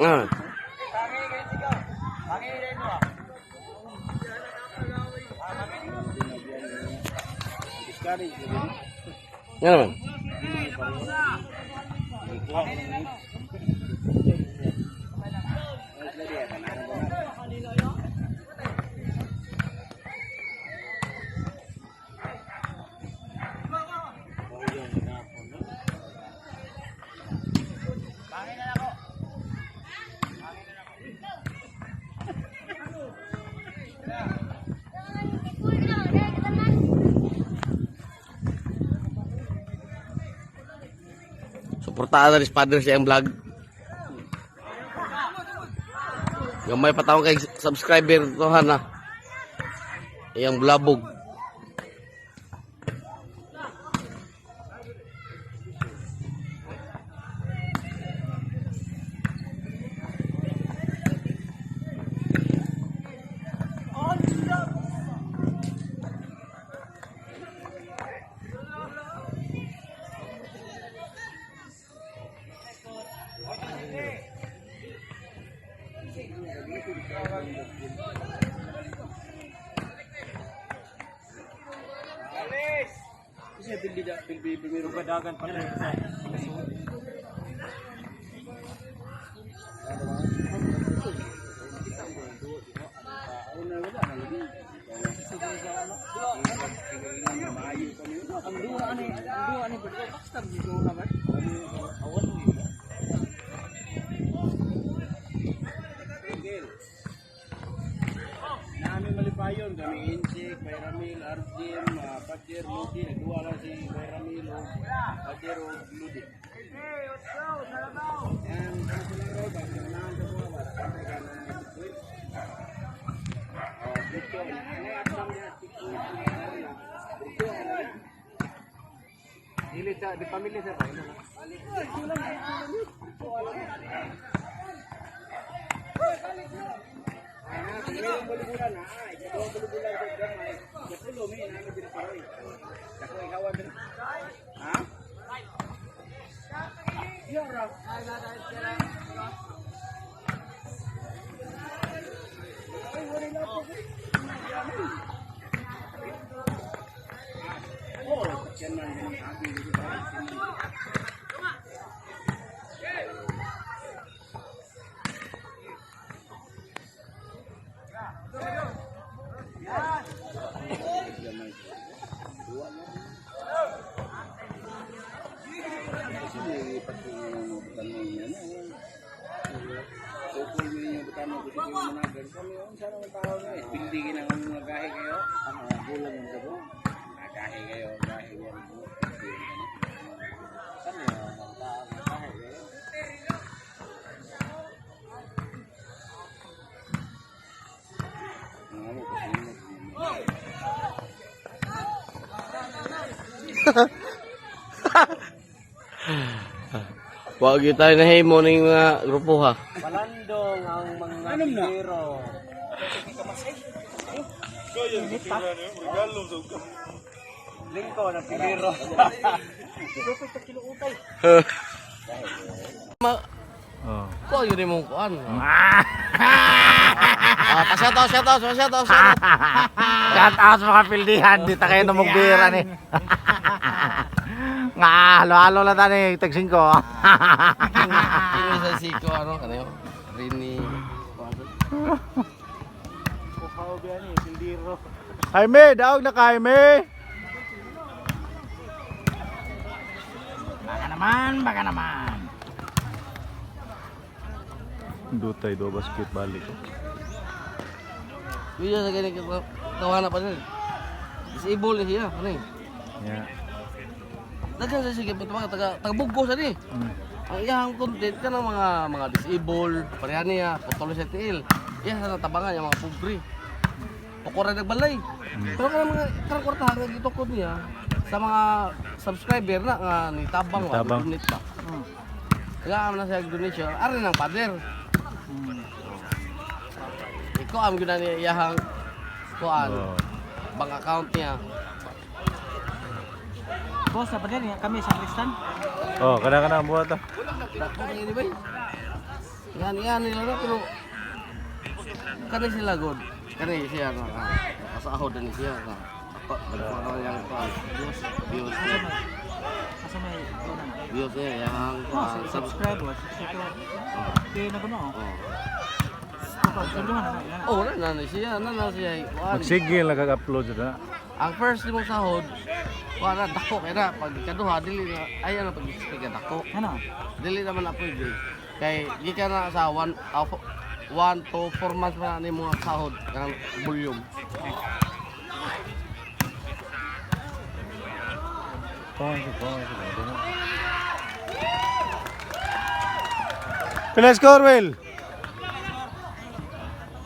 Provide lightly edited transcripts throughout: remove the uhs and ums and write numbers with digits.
Ah. Nga naman. Suportahan na ni Father sa iyang vlog. Gamay pa taong kay subscriber to na. Iyang vlogog. Namin malipayon kami Insik, Bayramil, Arjim, Badger, Ludi, nagduwa lang si Bayramil o Badger o Ludi. Yan, kung sila raw ba, kailangan sa buwa ba, pantay ka na ng tweet. Oh, dito, ano yung aksam niya, dito, dito, ano Dili sa, di pamilya sa ba? Mayroong bulubulan na, ay, ikaduhang bulubulan sa gamay, kapulo, may namin diri pa rin. Dako ikawan diri. Ha? Iya ra. Ay, wala na po. Oh, yan man yung abi dito pa. Kasi may pati tanong niya na. Tukol mo yung butano kasi yung managan kami. Ang sana ng tao na eh. Pindi ka ng mga gahe kayo. Ano, gulang yung gabo. Gahe kayo, gahe yan. Saan yung mga tao, mga gahe kayo? Ang amo kasi yun. Wag yun tayo na himo ng mga grupo ha. Palandong ang mga biro. Lingko ng piliro. Ma Oh. Ko yun mong kuan. Ah, pa-shout out, shout out, shout out, shout out. Shout out sa mga pildihan, di ta kayo numugbira ni. Nga, halo-halo lang tani, tag 5. Kini sa siko ano kanayo. Rini. Jaime, daog na ka, Jaime. Baka naman, baka naman. Dutay do basket balik. Video sa gani tawana pa din. Disable ni siya, ano eh. Yeah. Daghang sa sige mga taga taga Buggo sa ni. Ang iyang content ka ng mga disable, pareha niya, putol sa tiil. Iya sa natabangan yung mga pobre. Tukoran nagbalay. Pero kanang mga kanang kwartahan nga gitukod niya sa mga subscriber na nga ni tabang wa, Nitabang. donate pa. Kaya na siya donation, ari nang pader. Ikaw am gyud na niya iyahang kuan, Oh. bank account niya. Boss, sa pader kami sa Tristan. Oh, kana kana ang buhat ah. Dako na yun, bay. Yan, yan nila na, pero kani sila god. Kani siya na kasahod na ni siya na. Ako, nagkuha yang kuan. Views, views niya. Asa may kunan. Views niya, yang Oh, kuan. subscribe boss. Subscribe. Kaya na kuno. Oh. Kapag tulungan na na. Oh, na na siya, na na siya. Kuan. Magsigil lang kag-upload sa na. Ang first nimong sahod, kuan na dako kay na pag ikaduha dili na ay ano pag ka dako. Ano? Dili naman na pwede. Kay gikan na sa 1 1 to 4 months pa na nimo ang sahod kanang volume. Pila score, Will?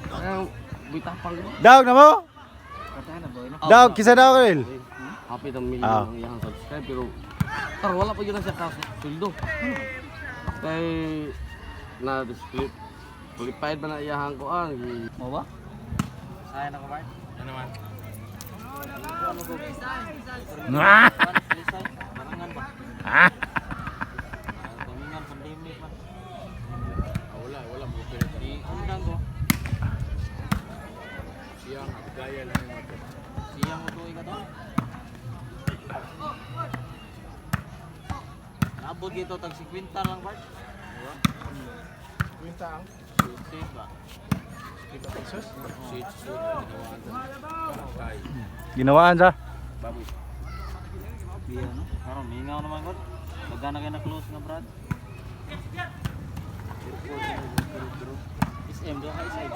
Kanang bitapang ko. Dog na mo? Katahan na boy no. Dog, kisa dog, Will. Happy ng million Ah. ang iyang subscribe pero pero wala pa yun na siya kaso sweldo. Kay na disqualified qualified ba na iyang kuan? Mo ba? Sayang ako Bart. Ano man? Ah! Barangan ba? Ah! Tumingan pandemic man. Wala, wala mo pinag. Di undang ko. Siyang gaya lang yung mga. Siyang utoy ka to. Naabot dito tag 50 lang Bart. Diba? Kwenta ang 50 ba? 50 pesos. Sit, sit, ginawaan sa. Kay. Ginawaan sa? Baboy. Iya no. Karon mingaw naman god. Magana kay na close nga Brad. SM do ka SM.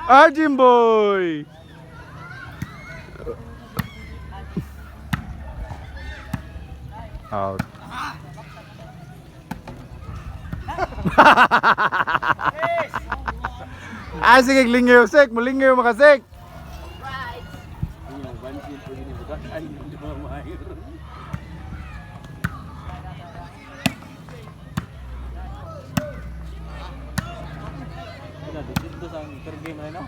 Arjun boy! Out. Ah, sige, lingaw, sek. Mulingaw, makasek. Yung bansin pwede ni bukasan yung di ba maayo. Wala dito sa per game rin no.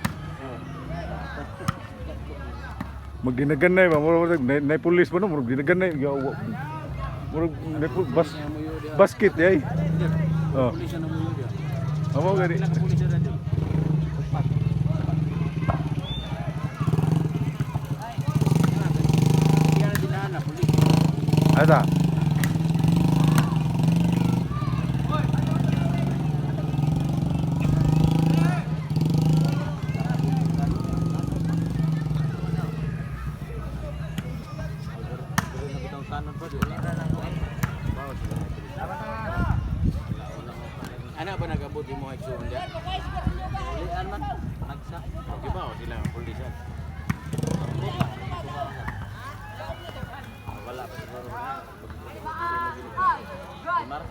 Magdinagan na ba? Murag na pulis ba no? Murag dinagan na. Murag na bas basket yay. Oh. Pulis na mo yun. Amo gani. Pulis na radyo. Kaya na dinaan na pulis. Asa? Anak ba nag-abot yung mga igsoon dyan? Ulian man. Nagsa. Okay ba o sila ang pulisan? Wala pa siguro na. Mar?